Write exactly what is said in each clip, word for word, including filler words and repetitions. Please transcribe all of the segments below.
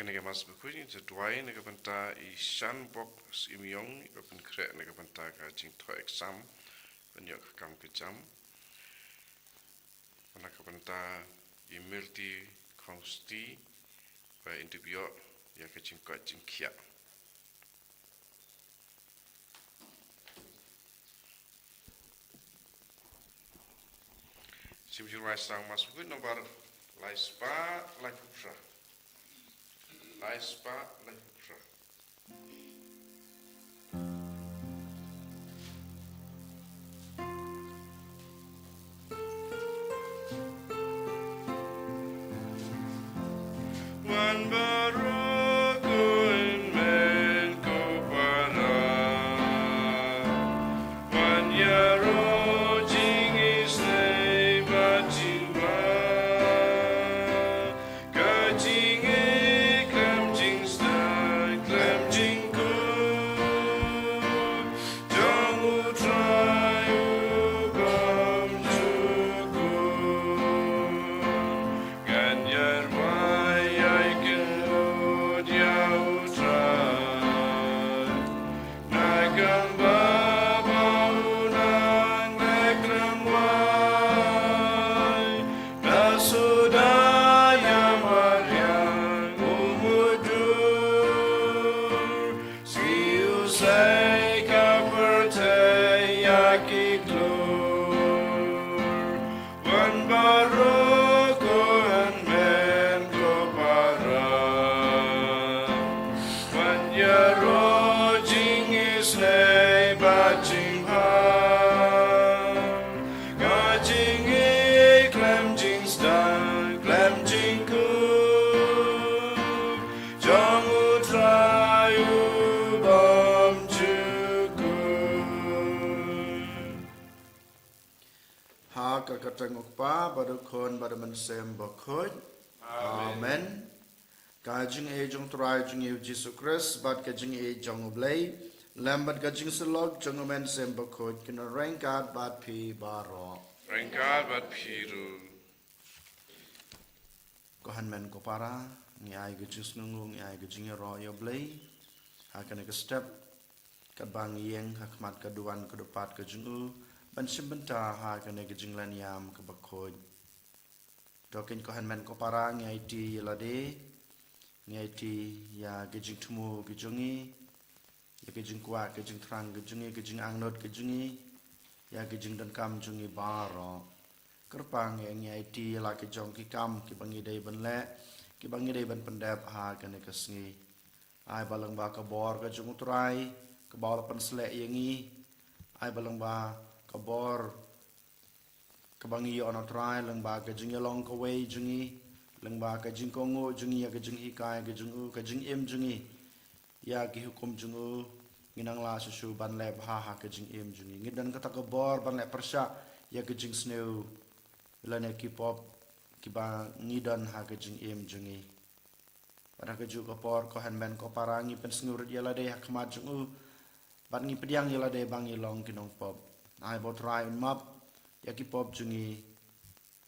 Kane ka Mass Bakhuid ngin sa duwai na ka bynta i Shanbok Simiong, iba pynkhreh na ka bynta ka jingthoh exam ban ïoh ka kam ka jam. Na ka bynta i Milti Khongsti, ba in dup ïoh ïa ka jingkoit jingkhiah. Shim shuwa sdang Mass Bakhuid nombar lai spah laiphew phra. Lai spah laiphew phra. Wan baroh ko hynmen ko para, wan ïaroh jingisynei bad jingbha. Ka jingïeit khlem jingsdang khlem jingkhuid jong U Trai u bymjukut. Ngan ïa duwai ïa kynnoh ïa U Trai na ka bynta ba u nang leh khlem wai. Ba suda ïa mariang u mutdur, sngewsih ka pyrthei ïa ki klur. Wan baroh ko hynmen ko para, wan ïaroh jingisynei bad jingbha. Ka jingïeit khlem jingsdang khlem jingkhuid jong U Trai u bymjukut. Ha ka kyrteng U Kpa bad U Khun bad U Mynsiem Bakhuid. Amen. Amen. Ka jingïeit jong U Trai jong ngi U Jisu Khrist bad ka jingïeit jong U Blei, lem bad ka jingsyllok jong U Mynsiem Bakhuid, kin ryngkat bad phi baroh. Ryngkat bad phi ruh. Ko hynmen ko para, ngi ai ka jingsngewnguh, ngi ai ka jingïaroh ïa U Blei ha kane ka step, katba ngi ïeng ha khmat ka duwan ka dupat ka jong U ban shim bynta ha kane ka jinglehniam kaba khuid. To keiñ ko hynmen ko para, ngi aiti ïa lade, ngi aiti ïa ki jingthmu ki jong ngi, ïa ki jingkwah ki jingthrang ki jong ngi, ki jingangnud ki jong ngi, ïa ki jingdonkam jong ngi baroh. Kyrpang ïa ngi aiti ïa la ki jong ki kam kiba ngi dei ban leh, kiba ngi dei ban pyndep ha kane ka sngi. Ai ba lyngba ka bor ka jong U Trai kaba u la pynsleh ïa ngi, ai ba lyngba ka bor kaba ngi ïoh na U Trai, lyngba ka jingïalong kawei jong ngi, lyngba ka jingkohnguh jong ngi ïa ka jinghikai ka jong U, ka jingim jong ngi ïa ki hukum jong U, ngin nang lah shuh shuh ban leh bha ha ka jingim jong ngi. Ngi don kata ka bor ban leh pyrshah ïa ka jingsniew lane ki pop kiba ngi don ha ka jingim jong ngi. Bad ha kajuh ka por ko hynmen ko para, ngi pynsngewrit ïa lade ha khmat jong U bad ngi pdiang ïa lade ba ngi long ki nongpop. Ai ba U Trai un map ïa ki pop jong ngi,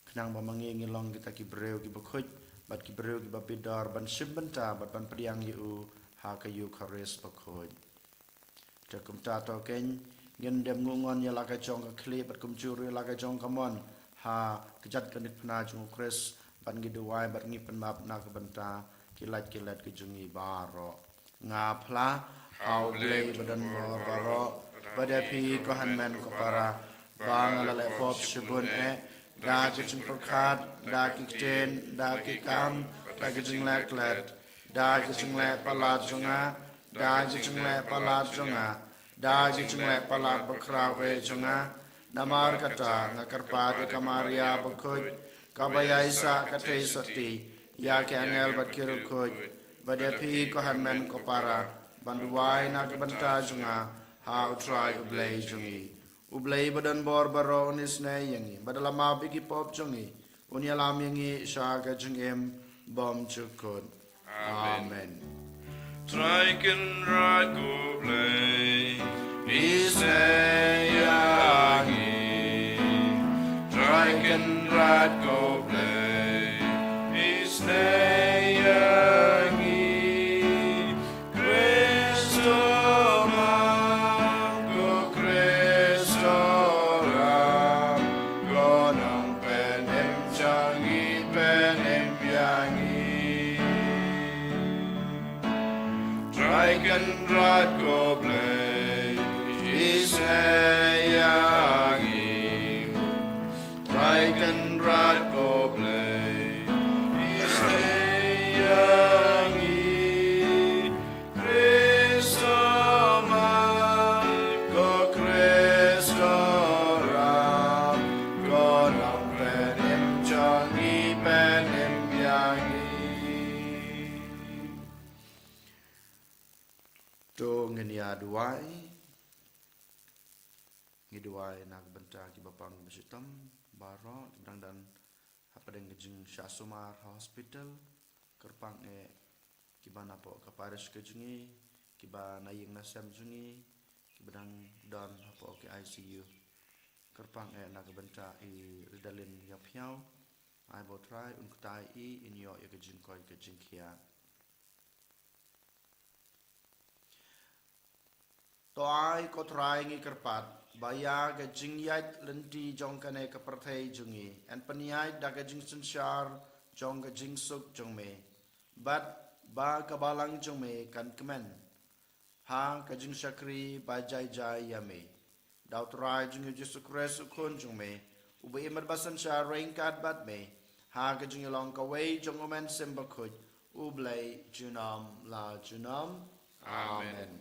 khnang ba ma ngi ngin long kita ki briew kiba khuid bad ki briew kiba bit dor ban shim bynta bad ban pdiang ïa U ha ka Eukharist bakhuid. Te kumta to keiñ, ngin dem nguh ngon ïa la ka jong ka khlieh bad kumjuh ruh ïa la ka jong ka mon ha ka jingkynduh jong U Khrist, bad ngi duwai bad ngi pynmap na ka bynta ki lait ki let ki jong ngi baroh. Nga phla ha U Blei ba don bor baroh, bad ïa phi ko hynmen ko para, ba nga la leh pop shibun eh, da ki jingpyrkhat, da ki ktien, da ki kam, da ki jingleh klet, da ki jingleh palat jong nga, da ki jingleh palat jong nga, da ki jingleh palat bakhraw eh jong nga. Namar kata nga kyrpad ïa ka Maria bakhuid, kaba ïaisah ka theisotti, ïa ki angel bad ki riewkhuid, bad ïa phi ko hynmen ko para, ban duwai na ka bynta jong nga ha U Trai U Blei jong ngi. U Blei ba don bor baroh un isynei ïa ngi bad un ïalam ïa ki pop jong ngi, un ïalam ïa ngi sha ka jingim bymjukut. Amen. Amen. Trai Kynrad ko Blei, isynei ïa ngi. Trai Kynrad ko Blei, isynei ïa ngi. Ngi duwai na ka bynta kiba pang kiba shitom baroh kiba dang don hapdeng ka jingshah sumar ha hospital. Kyrpang eh kiba napoh ka parish ka jong ngi, kiba na ïing na sem jong ngi, kiba dang don hapoh ka I C U. Kyrpang eh na ka bynta i Ridalin Ïaphiaw. Ai ba U Trai un ktai i, in ïoh ïa ka jingkoit ka jingkhiah. To ai ko Trai ngi kyrpad ba ïa ka jingïaid lynti jong kane ka pyrthei jong ngi yn pynïaid da ka jingsynshar jong ka jingsuk jong me, bad ba ka balang jong me kan kmen ha ka jingshakri ba jai jai ïa me. Da U Trai jong ngi U Jisu Khrist U Khun jong me, uba im bad ba synshar ryngkat bad me ha ka jinglong kawei jong U Mynsiem Bakhuid, U Blei junom la junom. Amen. Amen.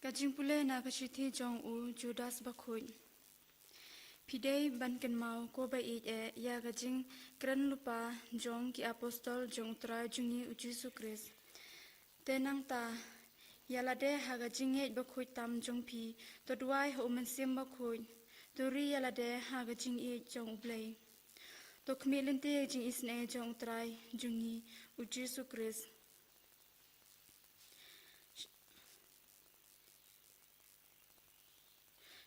Ka jingpule na ka shithi jong u Judas Bakhuid. Phi dei ban kynmaw ko ba ïeit eh ïa ka jingkren lypa jong ki apostol jong U Trai jong ngi U Jisu Khrist. Te nangta, ïa lade ha ka jingïeit bakhuid tam jong phi, to duwai ha U Mynsiem Bakhuid, to ri ïa lade ha ka jingïeit jong U Blei. To khmih lynti ïa ka jingisynei jong U Trai jong ngi U Jisu Khrist.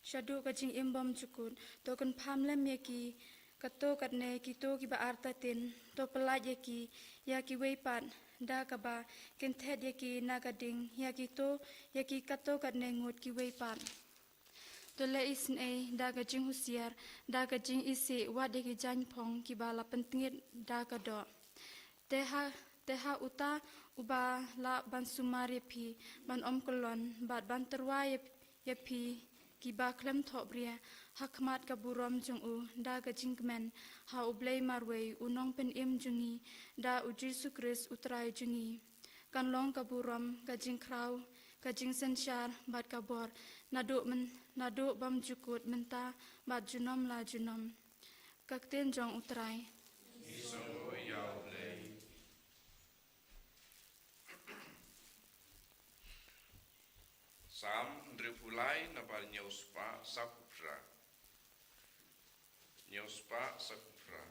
Shaduh ka jingim bymjukut, to kynpham lem ïa ki katto katne kito kiba artatien, to pyllait ïa ki ïa kiwei pat, da kaba kynthet ïa ki na ka ding ïa kito ïa ki katto katne ngut kiwei pat. To leh isynei da ka jinghusiar, da ka jingisih wat ïa ki jaiñphong kiba la pyntngit da ka doh. Te ha, te ha uta uba lah ban sumar ïa phi, ban ym kyllon, bad ban tyrwa ïa, ïa phi kiba khlem thohbria ha khmat ka burom jong u da ka jingkmen ha U Blei marwei U Nongpynim jong ngi, da U Jisu Khrist U Trai jong ngi. Kan long ka burom, ka jingkhraw, ka jingsynshar bad ka bor, naduh myn, naduh bymjukut mynta bad junom la junom. Ka ktien jong U Trai. Ngi sngewnguh ïa U Blei. Salm hynriewphew lai, nabar hynñiew spah saphew phra. Hynñiew spah saphew phra.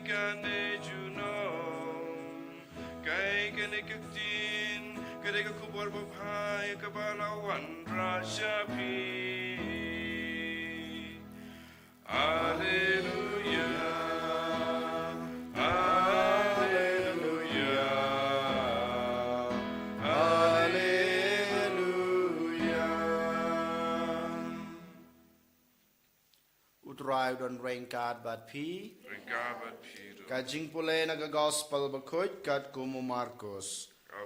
Kane junom, kaei kane ka ktien, ka dei ka khubor babha ïa kaba la wanrah sha phi. Alleluia, alleluia, alleluia. U Trai u don ryngkat bad phi. Ryngkat bad phi ruh. Ka jingpule na ka Gospel bakhuid katkum u Markos.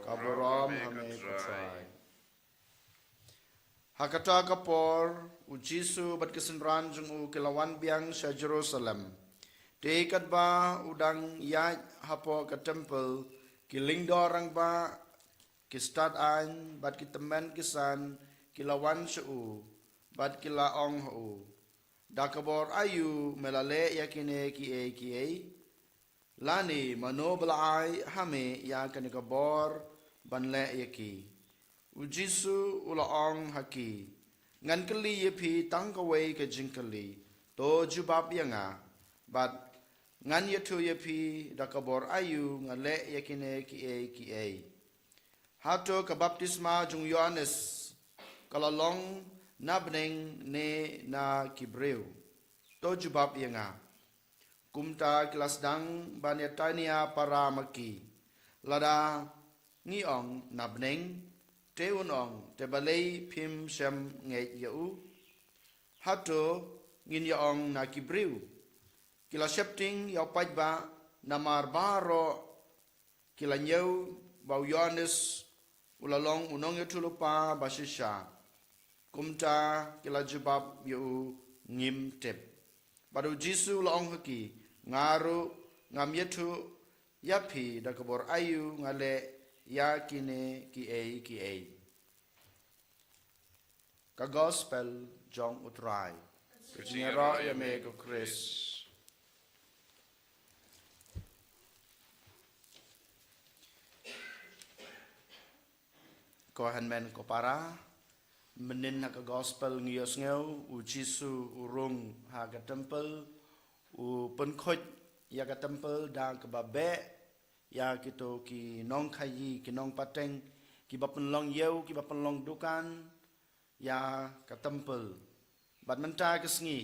Ka burom ha me ko Trai. Ha kata ka por, u Jisu bad ki synran jong u ki la wan biang sha Jerusalem. Te katba u dang ïaid hapoh ka templ, ki lyngdoh rangbah, ki stad aiñ bad ki tymmen ki san ki la wan sha u, bad ki la ong ha u, da ka bor aïu me la leh ïa kine kiei kiei? Lane mano ba la ai ha me ïa kane ka bor ban leh ïa ki? U Jisu u la ong ha ki, ngan kylli ïa phi tang kawei ka jingkylli, to jubab ïa nga, bad ngan ïathuh ïa phi da ka bor aïu nga leh ïa kine kiei kiei. Hato ka baptisma jong u Ïoannis ka la long na bneng ne na ki briew? To jubab ïa nga. Kumta ki la sdang ban ïatania para ma ki, lada ngi ong na bneng, te un ong, te balei phim shym ngeit ïa u? Hato ngin ïa ong na ki briew? Ki la sheptieng ïa u paidbah, namar baroh ki la ñiew ba u Ïoannis u la long u nongïathuhlypa ba shisha. Kumta ki la jubab ïa u, ngim tip. Bad u Jisu u la ong ha ki, nga ruh ngam ïathuh ïa phi da ka bor aïu nga leh ïa kine kiei kiei. Ka Gospel jong u Trai. Ka jingïaroh ïa me ko Khrist. Ko hynmen ko para, mynnin ha ka Gospel ngi ïohsngew u Jisu u rung ha ka templ, u pynkhuid ïa ka templ da kaba beh ïa kito ki nongkhaïi, ki nongpateng, kiba pynlong ïew, kiba pynlong dukan ïa ka templ. Bad mynta ka sngi,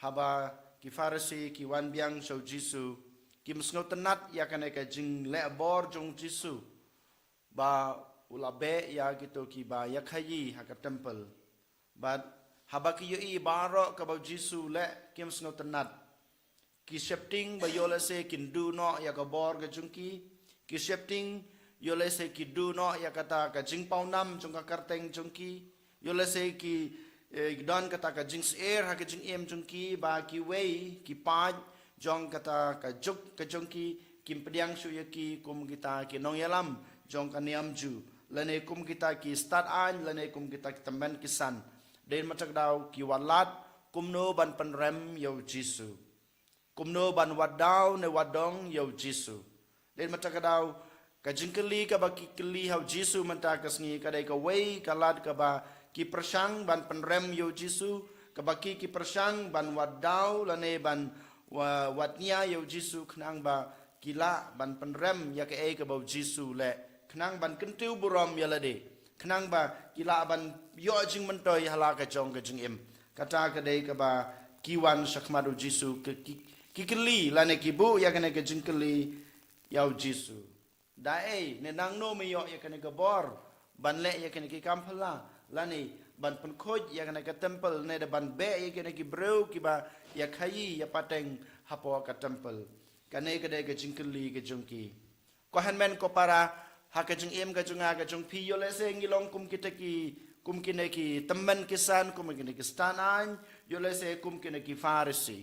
haba ki Pharisi ki wan biang sha u Jisu, kim sngewtynnad ïa kane ka jingleh bor jong u Jisu, ba u la beh ïa kito kiba ïakhaïi ha ka templ. Bad haba ki ïohi baroh kaba u Jisu u leh, kim sngewtynnad. Ki sheptieng ba ïoh lehse kin duh noh ïa ka bor ka jong ki. Ki sheptieng ïoh lehse ki duh noh ïa kata ka jingpawnam jong ka kyrteng jong ki. Ïoh lehse ki, eh, don kata ka jingsyier ha ka jingim jong ki, ba kiwei ki paid jong kata ka juk ka jong ki, kim pdiang shuh ïa ki kum kita ki nongïalam jong ka niam Jiw, lane kum kita ki stad aiñ, lane kum kita ki tymmen ki san. Dei na kata ka daw ki wad lad kumno ban pynrem ïa u Jisu. Kumno ban wad daw ne wad dong ïa u Jisu. Dei na kata ka daw, ka jingkylli kaba ki kylli ha u Jisu mynta ka sngi ka dei kawei ka lad kaba ki pyrshang ban pynrem ïa u Jisu, kaba ki ki pyrshang ban wad daw lane ban wa-, wad nia ïa u Jisu khnang ba ki lah ban pynrem ïa kaei kaba u Jisu u leh, khnang ban kyntiew burom ïa lade, khnang ba ki lah ban ïoh jingmyntoi ha la ka jong ka jingim. Kata ka dei kaba ki wan shakhmat u Jisu, ki, ki, ki kylli lane ki buh ïa kane ka jingkylli ïa u Jisu. Da ei, ne nangno me ïoh ïa kane ka bor ban leh ïa kane ki kam phylla, lane ban pynkhuid ïa kane ka templ, ne da ban beh ïa kane ki briew kiba ïakhaïi ïapateng hapoh ka templ? Kane ka dei ka jingkylli ka jong ki. Ko hynmen ko para, ha ka jingim ka jong nga ka jong phi, ïoh lehse ngi long kum kita ki, kum kine ki tymmen ki san, kum kine ki stad aiñ, ïoh lehse kum kine ki Pharisi.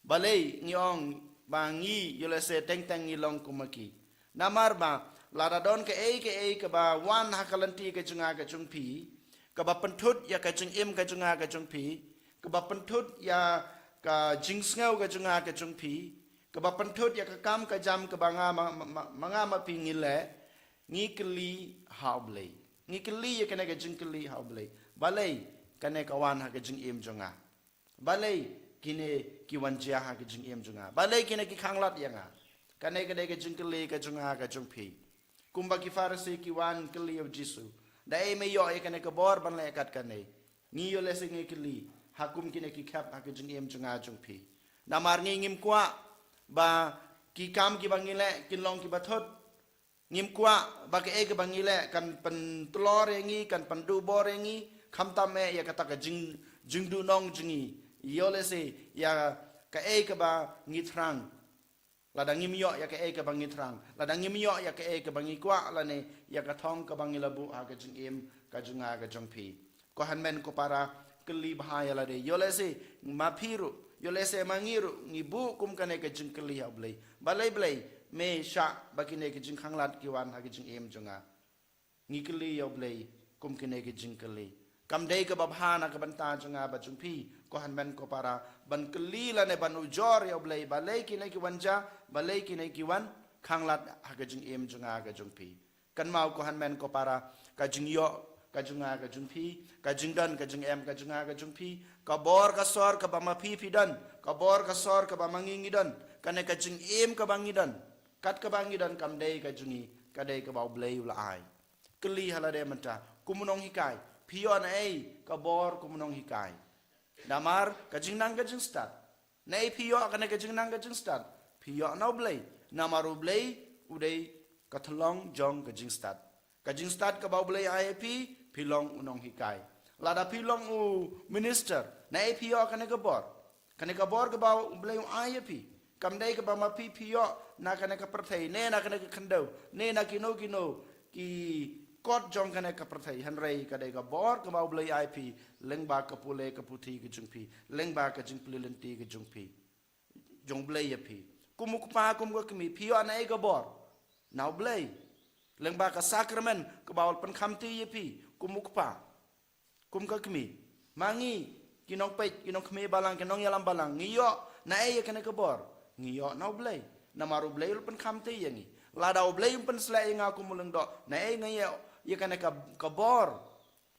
Balei ngi ong ba ngi ïoh lehse teng teng ngi long kum ma ki? Namar ba lada don kaei kaei kaba wan ha ka lynti ka jong nga ka jong phi, kaba pynthut ïa ka jingim ka jong nga ka jong phi, kaba pynthut ïa ka jingsngew ka jong nga ka jong phi, kaba pynthut ïa ka kam ka jam kaba nga ma, ma, ma, ma nga ma phi ngi leh, ngi kylli ha U Blei. Ngi kylli ïa kane ka jingkylli ha U Blei. Balei kane ka wan ha ka jingim jong nga? Balei kine ki wan jia ha ka jingim jong nga? Balei kine ki khanglad ïa nga? Kane ka dei ka jingkylli ka jong nga ka jong phi. Kumba ki Pharisi ki wan kylli ïa u Jisu, da ei me ïoh ïa kane ka bor ban leh kat kane? Ngi ïoh lehse ngi kylli ha kum kine ki khep ha ka jingim jong nga jong phi. Namar ngi ngim kwah ba ki kam kiba ngi leh kin long kiba thut. Ngim kwah ba kaei kaba ngi leh kan pyntlor ïa ngi, kan pynduh bor ïa ngi, khamtam eh ïa kata ka jing, jingduhnong jong ngi. Ïoh lehse ïa kaei kaba ngi thrang. Lada ngim ïoh ïa kaei kaba ngi thrang, lada ngim ïoh ïa kaei kaba ngi kwah, lane ïa ka thong kaba ngi la buh ha ka jingim ka jong nga ka jong phi. Ko hynmen ko para, kylli bha ïa lade. Ïoh lehse ma phi ruh, ïoh lehse ma ngi ruh ngi buh kum kane ka jingkylli ha U Blei. Balei Blei me shah ba kine ki jingkhanglad ki wan ha ka jingim jong nga? Ngi kylli ïa U Blei kum kine ki jingkylli. Kam dei kaba bha na ka bynta jong nga bad jong phi, ko hynmen ko para, ban kylli lane ban ujor ïa U Blei, balei kine ki wan jia, balei kine ki wan khanglad ha ka jingim jong nga ka jong phi? Kynmaw ko hynmen ko para, ka jingïoh ka jong nga ka jong phi, ka jingdon ka jingem ka jong nga ka jong phi, ka bor ka sor kaba ma phi phi don, ka bor ka sor kaba ma ngi ngi don, kane ka jingim kaba ngi don, kat kaba ngi don kam dei ka jong ngi, ka dei kaba U Blei u la ai. Kylli ha lade mynta, kum u nonghikai, phi ïoh naei ka bor kum u nonghikai? Namar ka jingnang ka jingstad. Naei phi ïoh kane ka jingnang ka jingstad? Phi ïoh na U Blei. Namar U Blei u dei ka thlong jong ka jingstad. Ka jingstad kaba U Blei ai ïa phi, phi long u nonghikai. Lada phi long u minister, naei phi ïoh kane ka bor? Kane ka bor kaba U Blei u ai ïa phi, kam dei kaba ma phi phi ïoh na kane ka pyrthei, ne na kane ka khyndew, ne na kino kino ki kot jong kane ka pyrthei, hynrei ka dei ka bor kaba U Blei ai phi lyngba ka pule ka puthi ka jong phi, lyngba ka jingpule lynti ka jong phi, jong U Blei ïa phi. Kum u kpa, kum ka kmie, phi ïoh naei ka bor? Na U Blei. Lyngba ka sakramen kaba u la pynkhamti ïa phi kum u kpa, kum ka kmie. Ma ngi ki nongpeit, ki nongkhmih balang, ki nongïalam balang, ngi ïoh naei ïa kane ka bor? Ngi ïoh na U Blei. Namar U Blei u la pynkhamti ïa ngi. Lada U Blei um pynsleh ïa nga kum u lyngdoh, naei nga ïoh ïa kane ka, ka bor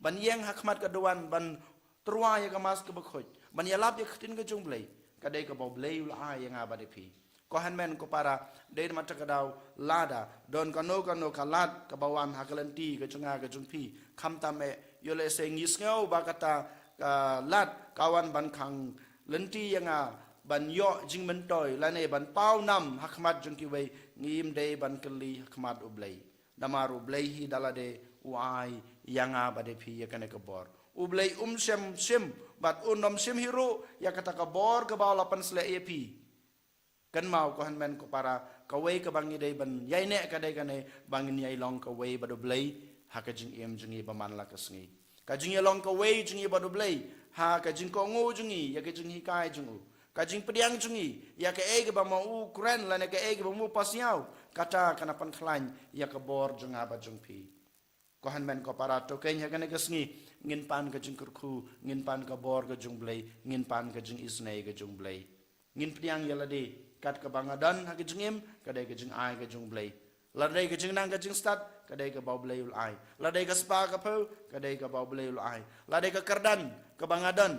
ban ïeng ha khmat ka duwan, ban tyrwa ïa ka Mass kaba khuid, ban ïalap ïa ka ktien ka jong U Blei? Ka dei kaba U Blei u la ai ïa nga bad ïa phi. Ko hynmen ko para, dei na kata ka daw, lada don kano kano ka lad kaba wan ha ka lynti ka jong nga ka jong phi, khamtam eh ïoh lehse ngi sngew ba kata ka lad ka wan ban khang lynti ïa nga ban ïoh jingmyntoi lane ban paw nam ha khmat jong kiwei, ngim dei ban kylli ha khmat U Blei. Namar U Blei hi da lade u ai ïa nga bad ïa phi ïa kane ka bor. U Blei um shym shim bad un ym shim hi ruh ïa kata ka bor kaba u la pynshlur ïa phi. Kynmaw ko hynmen ko para, kawei kaba ngi dei ban ïaineh ka dei kane, ba ngin ïai long kawei bad U Blei ha ka jingim jong ngi ba man la ka sngi. Ka jingïalong kawei jong ngi bad U Blei ha ka jingkohnguh jong ngi ïa ka jinghikai jong u, ka jingpdiang jong ngi ïa kaei kaba ma u kren lane kaei kaba ma u pasiaw, kata kan pynkhlaiñ ïa ka bor jong nga bad jong phi. Ko hynmen ko para, to keiñ ha kane ka sngi ngin pan ka jingkyrkhu, ngin pan ka bor ka jong U Blei, ngin pan ka jingisynei ka jong U Blei. Ngin pdiang ïa lade, kat kaba nga don ha ka jingim, ka dei ka jingai ka jong U Blei. Lada dei ka jingnang ka jingstad, ka dei kaba U Blei u la ai. Lada dei ka spah ka phew, ka dei kaba U Blei u la ai. Lada dei ka kyrdan kaba nga don,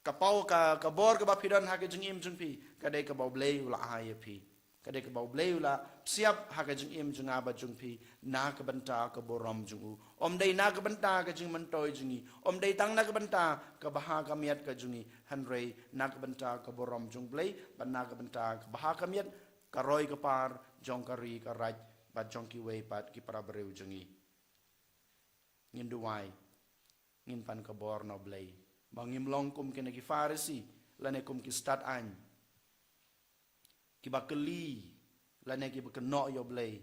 ka paw ka, ka bor kaba phi don ha ka jingim jong phi, ka dei kaba U Blei u la ai ïa phi. Ka dei kaba U Blei u la psiap ha ka jingim jong nga bad jong phi, na ka bynta ka burom jong u. Ym dei na ka bynta ka jingmyntoi jong ngi, ym dei tang na ka bynta ka bha ka miat ka jong ngi, hynrei na ka bynta ka burom jong U Blei, bad na ka bynta ka bha ka miat, ka roi ka par jong ka ri ka raid bad jong kiwei pat ki para briew jong ngi. Ngin duwai, ngin pan ka bor na U Blei, ba ngim long kum kine ki Pharisi lane kum ki stad aiñ, kiba kylli lane kiba kynnoh ïa U Blei,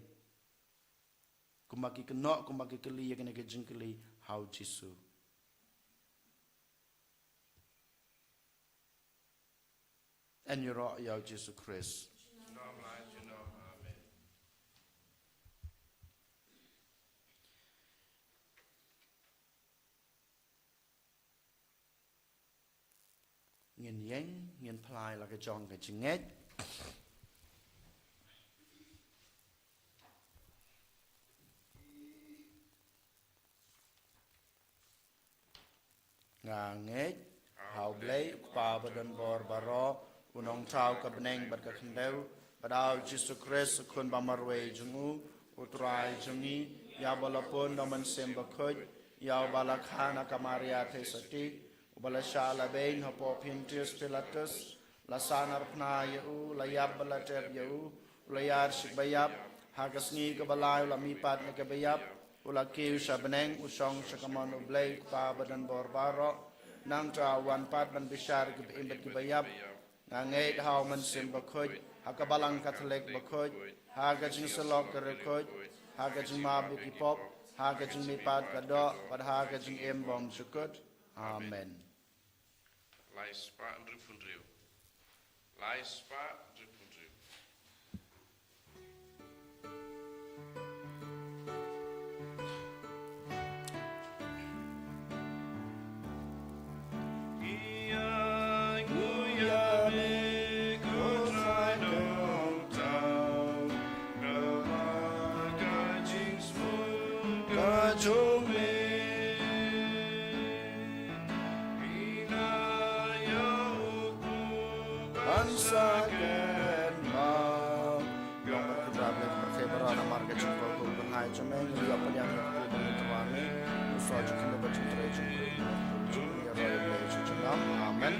kumba ki kynnoh, kumba ki kylli ïa kine ki jingkylli ha U Jisu. Yn ïaroh ïa U Jisu Khrist. Ngin ïeng, ngin phla ïa la ka jong ka jingngeit. Nga ngeit ha U Blei U Kpa ba Don bor baroh, u nongthaw ka bneng bad ka khyndew, bad da u Jisu Khrist u khun ba marwei jong u, u Trai jong ngi, ïa uba la pun da u Mynsiem Bakhuid, ïa uba la kha na ka Maria Theisotti, uba la shah la beiñ hapoh Pontius Pilatus, la sahnarphna ïa u, la ïap bad la tep ïa u, u la ïar sha kiba ïap, ha ka sngi kaba lai u la mihpat na kiba ïap, u la kiew sha bneng, u shong sha kamon U Blei u Kpa ba don bor baroh, nangta u wan pat ban bishar ïa kiba im bad kiba ïap. Nga ngeit ha u Mynsiem Bakhuid, ha ka Balang Katholik bakhuid, ha ka jingsyllok ka riewkhuid, ha ka jingmap ïa ki pop, ha ka jingmihpat ka doh, bad ha ka jingim bymjukut. Amen. Lai spah hynriewphew hynriew. Lai spah hynriewphew hynriew. Ban sa kynmaw. Ïa ka pyrthei baroh namar ka jingpynlong jong me, ngi ïa pdiang ïa ka pyrthei baroh namar ka jingtrei jong me. Amen.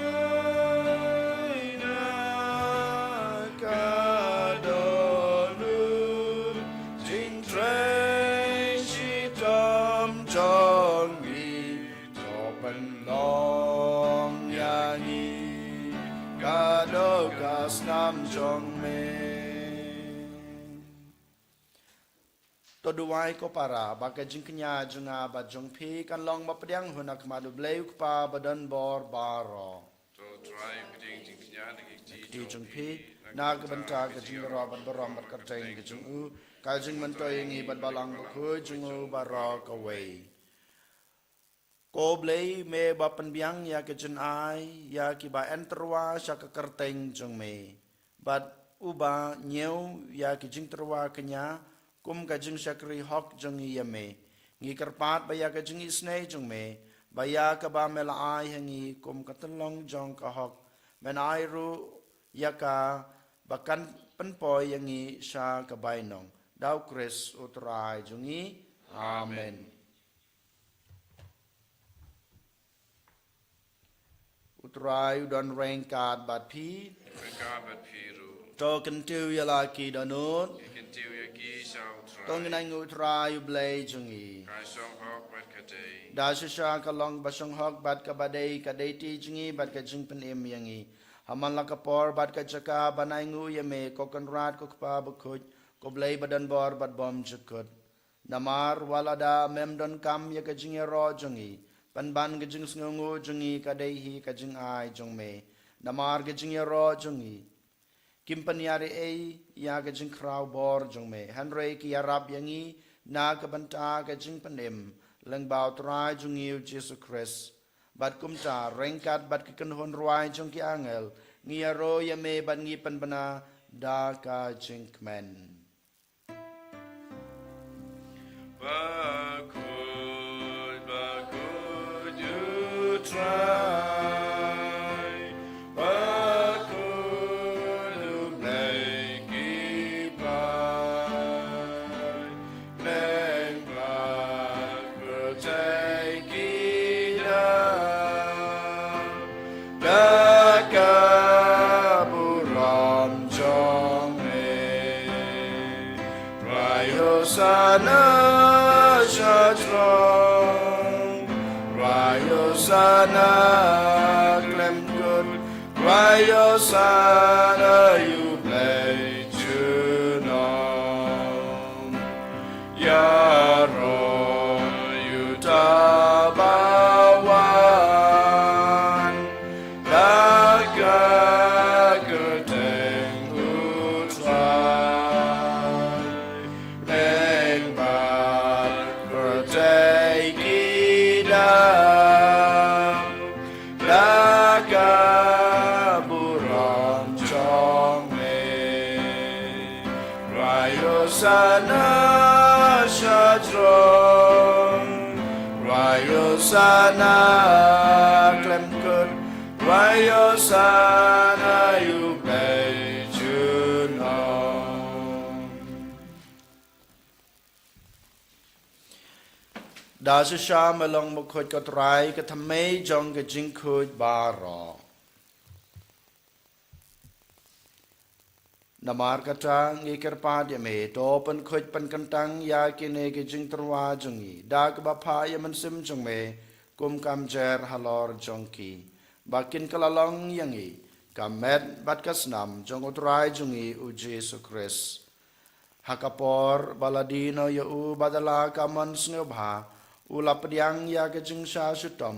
Jingngeit na ka dohnud, jingtrei shitom jong ngi, to pynlong ïa ngi katto ka snam jong me. To duwai ko para, ba ka jingkñia jong nga bad jong phi kan long ba pdiang hun ha khmat U Blei U Kpa ba don bor baroh. To Trai pdiang jingkñia na ki kti jong phi, na ka bynta ka jingïaroh bad burom bad kyrteng ka jong u, ka jingmyntoi ïa ngi bad Balang Bakhuid jong u baroh kawei. Ko Blei, me ba pynbiang ïa ka jingai ïa ki ba en tyrwa sha ka kyrteng jong me, bad uba ñiew ïa ki jingtyrwa kñia kum ka jingshakri hok jong ngi ïa me, ngi kyrpad ba ïa ka jingisynei jong me, ba ïa kaba me la ai ha ngi kum ka tyllong jong ka hok, men ai ruh ïa ka ba kan pynpoi ïa ngi sha ka bainong. Da U Khrist U Trai jong ngi. Amen. U Trai u don ryngkat bad phi. Ryngkat bad phi ruh. To kyntiew ïa la ki dohnud. Ngi kyntiew ïa ki sha U Trai. To ngin ainguh U Trai U Blei jong ngi. Ka shong hok bad ka dei. Da shisha ka long ba shong hok bad kaba dei, ka dei ti jong ngi bad ka jingpynim ïa ngi. Ha man la ka por bad ka jaka ban ainguh ïa me, ko Kynrad, ko Kpa Bakhuid, ko Blei ba don bor bad bymjukut. Namar wat lada mem donkam ïa ka jingïaroh jong ngi, pynban ka jingsngewnguh jong ngi ka dei hi ka jingai jong me. Namar ka jingïaroh jong ngi kim pynïar ei ei ïa ka jingkhraw bor jong me, hynrei ka ïarap ïa ngi na ka bynta ka jingpynim lyngba U Trai jong ngi U Jisu Khrist. Bad kumta, ryngkat bad ki kynhun rwai jong ki angel, ngi ïaroh ïa me bad ngi pynbna da ka jingkmen. Bakhuid, bakhuid U Trai, bakhuid U Blei ki paid, lyngba pyrthei ki Na sha jrong, rwai Hosana khlem kut, rwai Hosana ïa U Blei junom. Ïaroh ïa uta uba wan da ka kyrteng U Trai. Lyngba pyrthei ki dang da ka burom jong me. Rwai Hosana sha jrong, rwai Hosana khlem kut, rwai Hosana ïa U Blei junom. Da shisha me long bakhuid ko Trai, ka thymmei jong ka jingkhuid baroh. Namar kata ngi kyrpad ïa me, to pynkhuid pynkyntang ïa kine ki jingtyrwa jong ngi da kaba phah ïa u Mynsiem jong me, kum ka mjer halor jong ki, ba kin kylla long ïa ngi ka met bad ka snam jong U Trai jong ngi U Jisu Khrist. Ha ka por ba la die noh ïa u bad da la ka mon sngewbha, u la pdiang ïa ka jingshah shitom,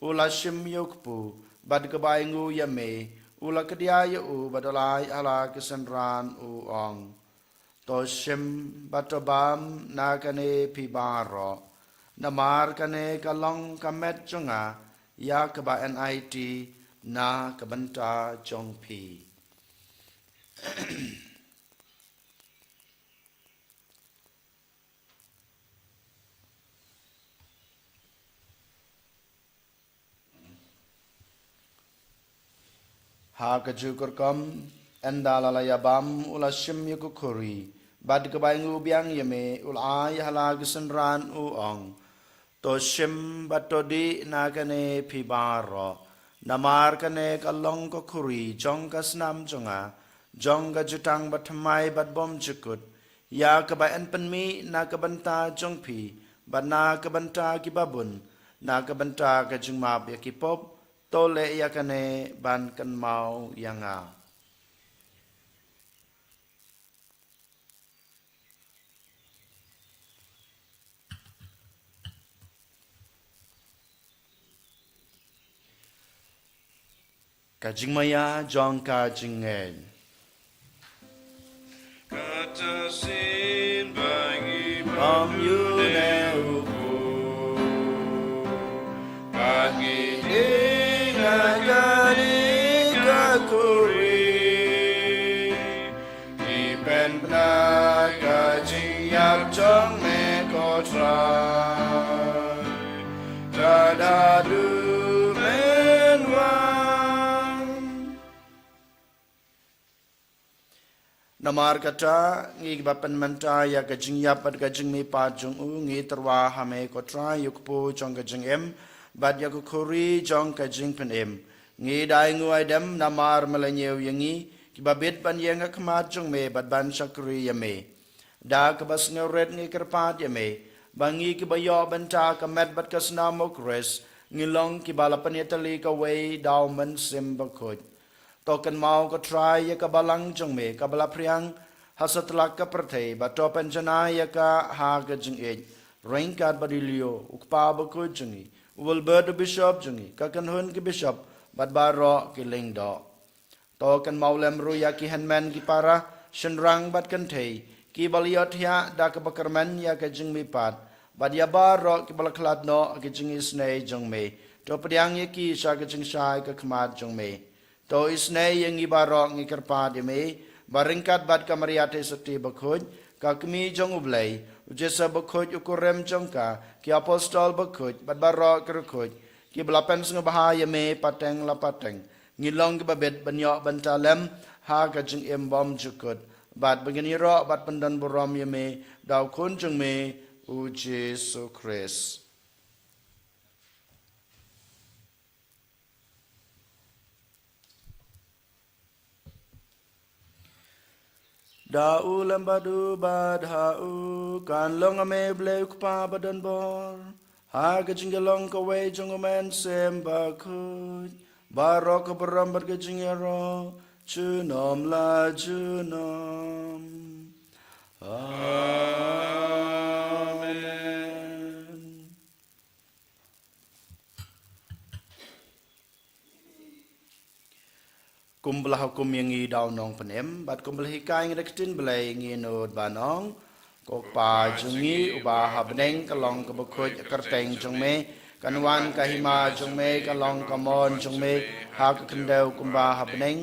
u la shim ïa u kpu, bad kaba ainguh ïa me, u la kdiah ïa u bad u la ai ha la ki synran, u ong: To shim bad to bam na kane phi baroh, namar kane ka long ka met jong nga, ïa kaba yn aiti na ka bynta jong phi. Ha kajuh ka rukom, ynda la la ïa bam, u la shim ïa ka khuri, bad kaba ainguh biang ïa me, u la ai ha la ki synran, u ong: To shim bad to dih na kane phi baroh, namar kane ka long ka khuri jong ka snam jong nga, jong ka jutang bathymmai bad bymjukut, ïa kaba yn pynmih na ka bynta jong phi bad na ka bynta kiba bun, na ka bynta ka jingmap ïa ki pop. To leh ïa kane ban kynmaw ïa nga. Ka jingmaïa jong ka jingngeit. Kata shisien ba ngi bam ïa une u kpu, ba ngi dih na kane ka khuri, ngi pynbna ka jingïap jong me ko Trai, tad haduh men wan. Namar kata, ngi kiba pynmynta ïa ka jingïap bad ka jingmihpat jong u, ngi tyrwa ha me ko Trai ïa u kpu jong ka jingim bad ïa ka khuri jong ka jingpynim. Ngi da ainguh aidem namar me la ñiew ïa ngi kiba bit ban ïeng ha khmat jong me bad ban shakri ïa me. Da kaba sngewrit ngi kyrpad ïa me ba ngi kiba ïoh bynta ka met bad ka snam u Khrist, ngi long kiba la pynïatylli kawei da u Mynsiem Bakhuid. To kynmaw ko Trai ïa ka balang jong me kaba la phriang ha satlak ka pyrthei, bad to pynjanai ïa ka ha ka jingïeit, ryngkat bad u Leo u kpa bakhuid jong ngi, u Wilbert u bishop jong ngi, ka kynhun ki bishop bad baroh ki lyngdoh. To kynmaw lem ruh ïa ki hynmen ki para, shynrang bad kynthei kiba la ïohthiah da kaba kyrmen ïa ka jingmihpat, bad ïa baroh kiba la khlad noh ha ka jingisynei jong me. To pdiang ïa ki sha ka jingshai ka khmat jong me. To isynei ïa ngi baroh, ngi kyrpad ïa me ba ryngkat bad ka Maria Theisotti Bakhuid, ka Kmie jong u Blei, u Joseph Bakhuid u kurim jong ka, ki apostol bakhuid bad baroh ki riewkhuid kiba la pynsngewbha ïa me pateng la pateng, ngi long kiba bit ban ïoh bynta lem ha ka jingim bymjukut, bad ba ngin ïaroh bad pyndonburom ïa me da u Khun jong me, u Jisu Khrist. Da u lem bad u bad ha u kan long ame Blei u Kpa ba don bor, ha ka jingïalong kawei jong u Mynsiem Bakhuid, baroh ka burom bad ka jingïaroh junom la junom. Amen. Kumba la hukum ïa ngi da u Nongpynim, bad kumba la hikai ngi da ka ktien Blei, ngi nud ban ong: Ko Kpa jong ngi uba ha bneng, ka long kaba khuid ka kyrteng jong me, kan wan ka hima jong me, ka long ka mon jong me ha ka khyndew kumba ha bneng.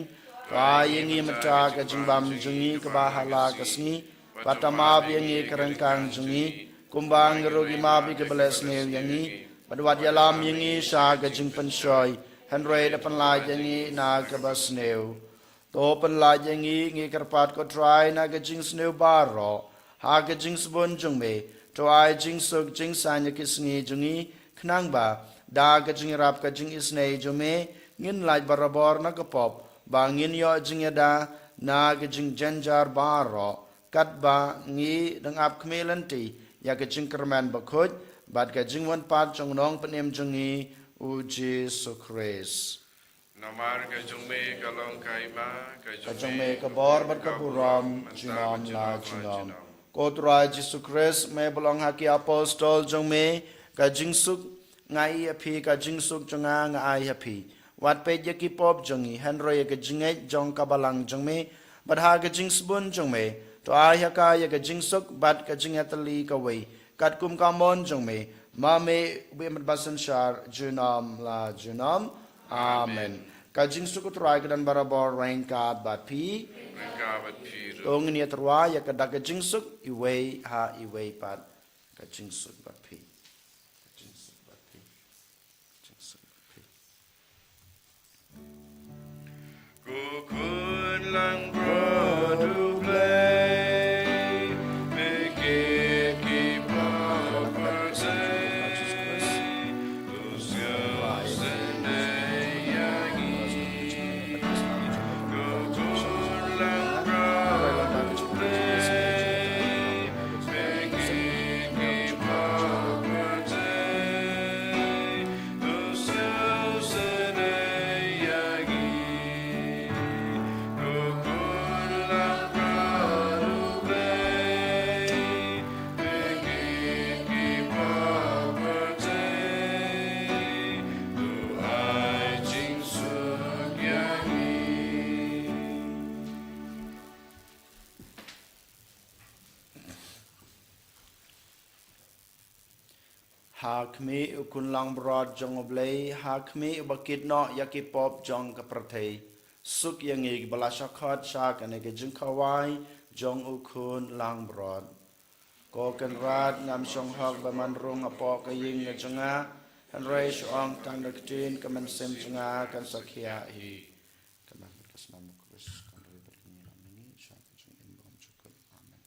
To ai ïa ngi mynta ka jingbam jong ngi kaba ha la ka sngi, bad to map ïa ngi ka ryngkang jong ngi, kumba ngi ruh ngi map ïa kiba leh sniew ïa ngi, bad wat ïalam ïa ngi sha ka jingpynshoi, hynrei da pynlait ïa ngi na kaba sniew. To pynlait ïa ngi, ngi kyrpad ko Trai, na ka jingsniew baroh, ha ka jingsbun jong me. To ai jingsuk jingsaiñ ïa ki sngi jong ngi, khnang ba da ka jingïarap ka jingisynei jong me, ngin lait barabor na ka pop, ba ngin ïoh jingïada na ka jingjynjar baroh, katba ngi dang ap khmih lynti ïa ka jingkyrmen bakhuid bad ka jingwan pat jong u Nongpynim jong ngi, u Jisu Khrist. Namar ka jong me ka long ka hima, ka jong me ka bor bad ka burom junom la junom. Ko Trai Jisu Khrist, me ba la ong ha ki apostol jong me: Ka jingsuk nga ai ha phi, ka jingsuk jong nga nga ai ha phi. Wat peit ïa ki pop jong ngi, hynrei ïa ka jingngeit jong ka balang jong me, bad ha ka jingsbun jong me, to ai ha ka ïa ka jingsuk bad ka jingïatylli kawei, katkum ka mon jong me, ma me uba im bad ba synshar junom la junom. Amen. Ka jingsuk u Trai ka don barabor ryngkat bad phi. Ryngkat bad phi ruh. To ngin ïatyrwa ïa ka da ka jingsuk iwei ha iwei pat. Ka jingsuk bad phi. Ka jingsuk bad phi. Ka jingsuk bad phi. Ko khun langbrot U Blei, phi kit ki pop pyrthei, to sngewsynei ïa ngi. Ko khun langbrot U Blei, phi kit ki pop pyrthei, Ha khmih u khun langbrot jong U Blei, ha khmih uba kit noh ïa ki pop jong ka pyrthei, suk ïa ngi kiba la shah khot sha kane ka jingkhawai jong u khun langbrot. Ko Kynrad, ngam shong hok ba men rung hapoh ka ïing ka jong nga, hynrei shu ong tang da ka ktien, ka mynsiem jong nga kan sa khiah hi. Ka meh bad ka snam u Khrist kan ri bad ngi, ngi sha ka jingim ba ngam jukut. Amen.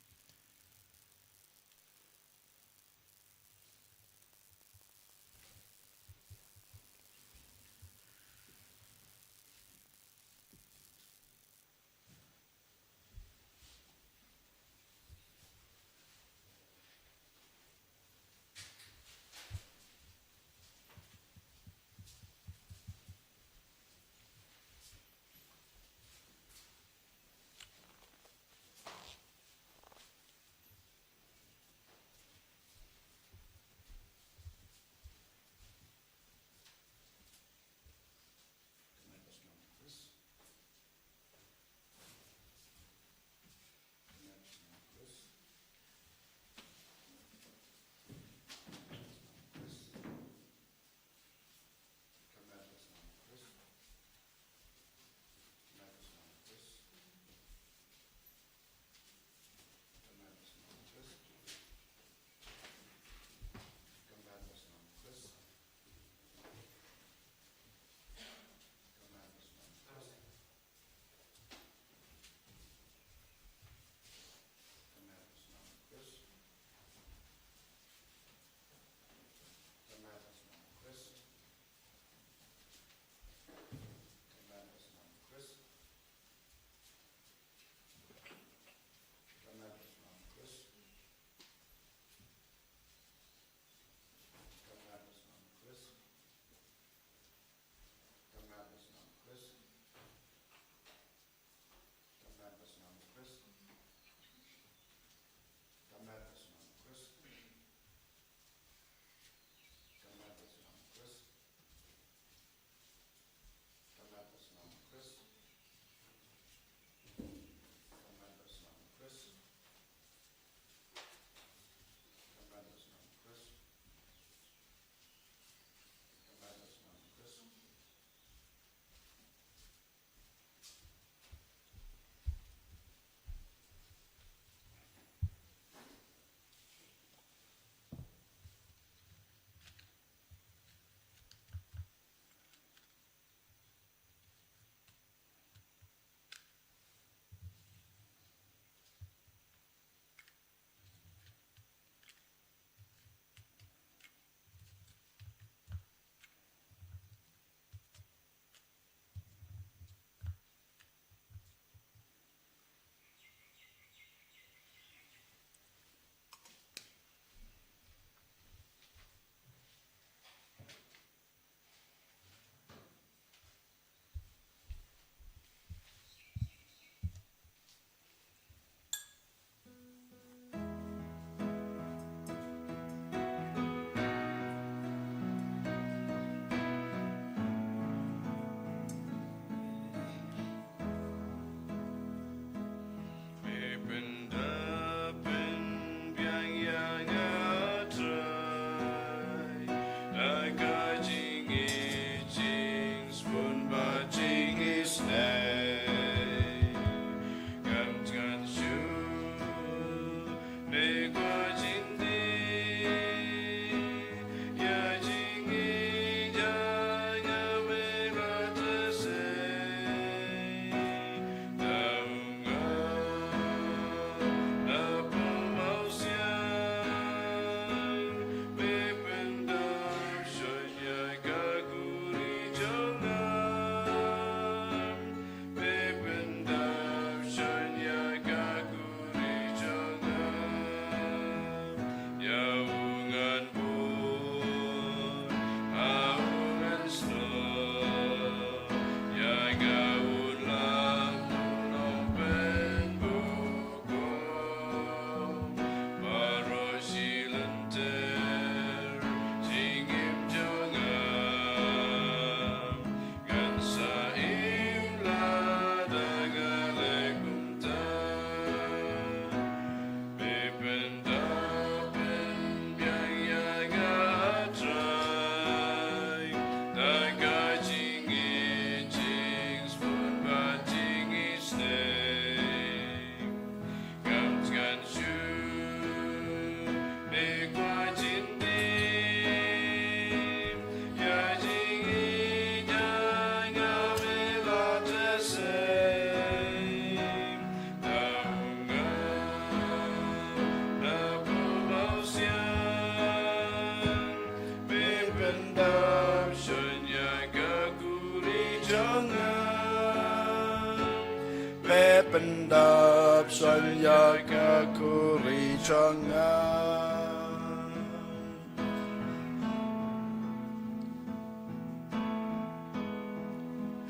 pyndap shuwa ïa ka khuri jong nga.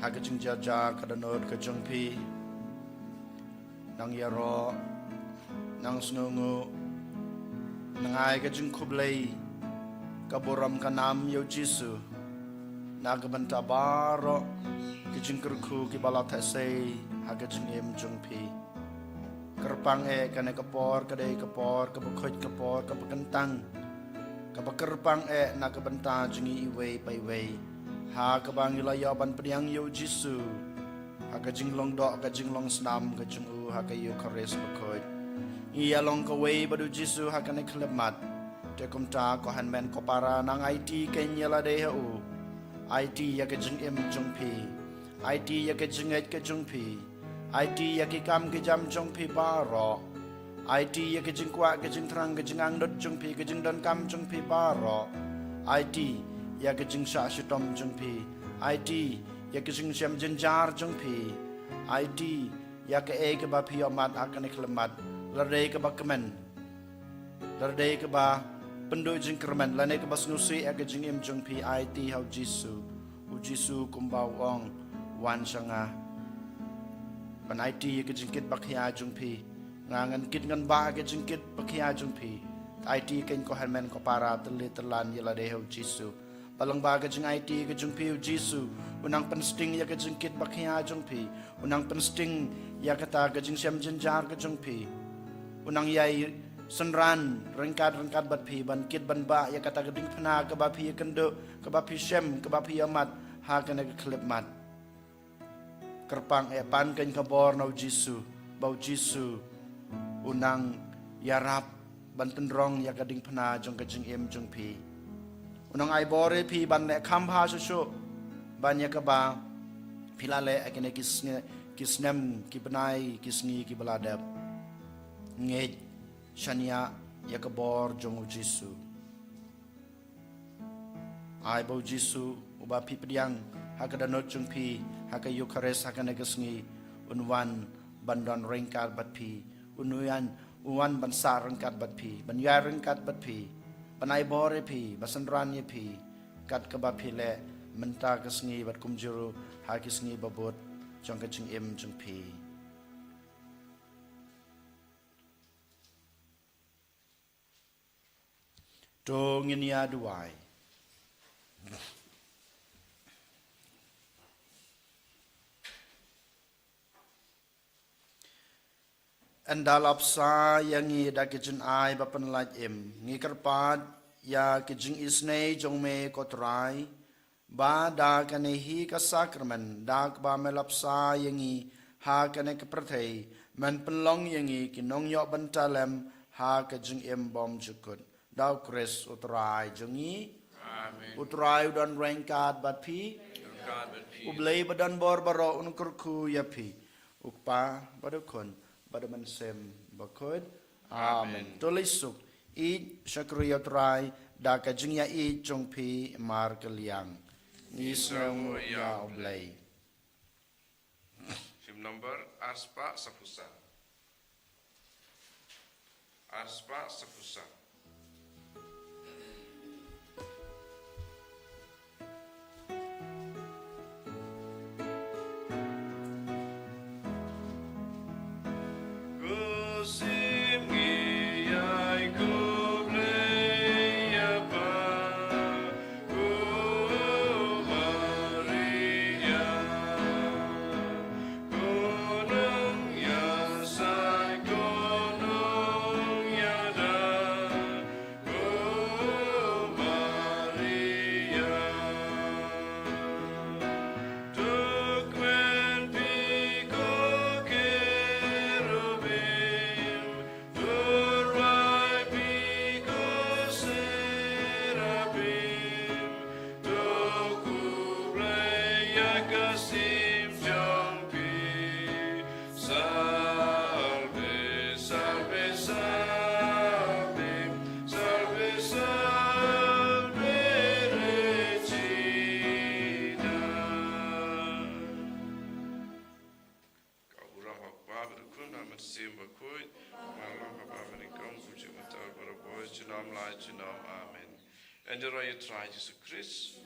Ha ka jingjia ka dohnud ka jong phi, nang ïaroh, nang sngewnguh, nang ai ka jingkhublei, ka burom ka nam ïa u Jisu na ka bynta baroh ki jingkyrkhu kiba la theh sei ha ka jingim jong phi. Kyrpang eh kane ka por ka dei ka por kaba khuid, ka por kaba kyntang, kaba kyrpang eh na ka bynta jong ngi iwei pa iwei, ha kaba ngi la ïoh ban pdiang ïa u Jisu ha ka jinglong doh, ka jinglong snam ka jong u ha ka Eukharist bakhuid. Ngi ïa long kawei bad u Jisu ha kane ka khyllipmat. Te kumta, ko hynmen ko para, nang aiti keiñ ïa lade ha u. Aiti ïa ka jingim jong phi. Aiti ïa ka jingngeit ka jong phi. Aiti ïa ki kam ki jam jong phi baroh. Aiti ïa ka jingkwah, ka jingthrang, ka jingangnud jong phi, ka jingdonkam jong phi baroh. Aiti ïa ka jingshah shitom jong phi. Aiti ïa ka jingshem jynjar jong phi. Aiti ïa kaei kaba phi ïohmad ha kane ka khyllipmat, lada dei kaba kmen, lada dei kaba pynduh jingkyrmen, lane kaba sngewsih ha ka jingim jong phi, aiti ha u Jisu. U Jisu kumba u ong, wan sha nga. Ban aiti ïa ka jingkit bakhia jong phi. Nga ngan kit ngan bah ha ka jingkit bakhia jong phi. Aiti keiñ ko hynmen ko para, tylli tyllan ïa lade ha u Jisu. Ba lyngba ka jingaiti ka jong phi, u Jisu u nang pynsting ïa ka jingkit bakhia jong phi. U nang pynsting ïa kata ka jingshem jynjar ka jong phi. U nang ïai synran ryngkat ryngkat bad phi ban kit ban bah ïa kata ka diengphna kaba phi ïakynduh, kaba phi shem, kaba phi ïohmad ha kane ka khyllipmat. Kyrpang eh, pan keiñ ka bor na u Jisu, ba u Jisu u nang ïarap ban pynrong ïa ka diengphna jong ka jingim jong phi. U nang ai bor ïa phi ban leh kham bha shuh shuh ban ïa kaba phi la leh ha kine ki sngi, ki snem, ki bnai, ki sngi kiba la dep. Ngeit, shaniah ïa ka bor jong u Jisu. Ai ba u Jisu uba phi pdiang ha ka dohnud jong phi ha ka Eukharist ha kane ka sngi, un wan ban don ryngkat bad phi, un wan, un wan ban sah ryngkat bad phi, ban ïaid ryngkat bad phi, ban ai bor ïa phi, ban synran ïa phi, kat kaba phi leh mynta ka sngi bad kumjuh ruh ha ki sngi ba bud jong ka jingim jong phi. To ngin ïa duwai. Ynda la bsa ïa ngi da ki jingai ba pynlait im, ngi kyrpad ïa ki jingisynei jong me ko Trai, ba da kane hi ka sakramen, da kaba me la bsa ïa ngi ha kane ka pyrthei, men pynlong ïa ngi ki nongïoh bynta lem ha ka jingim bymjukut. Da u Khrist u Trai jong ngi. Amen. U Trai u don ryngkat bad phi. Ryngkat bad phi. U Blei ba don bor baroh un kyrkhu ïa phi. U Kpa bad u Khun bad u Mynsiem Bakhuid. Amen. Amen. To leit suk, ïeit shakri ïa u Trai da ka jingïaieit jong phi markylliang. Ngi sngewnguh ïa u Blei. Shim number arspah saphew saw. Arspah saphew saw. Mynsiem Bakhuid, ba long ha bynta kaba nyngkong, kumjuh mynta, barabor, junom la junom. Amen. Ïa U Trai Jisu Khrist.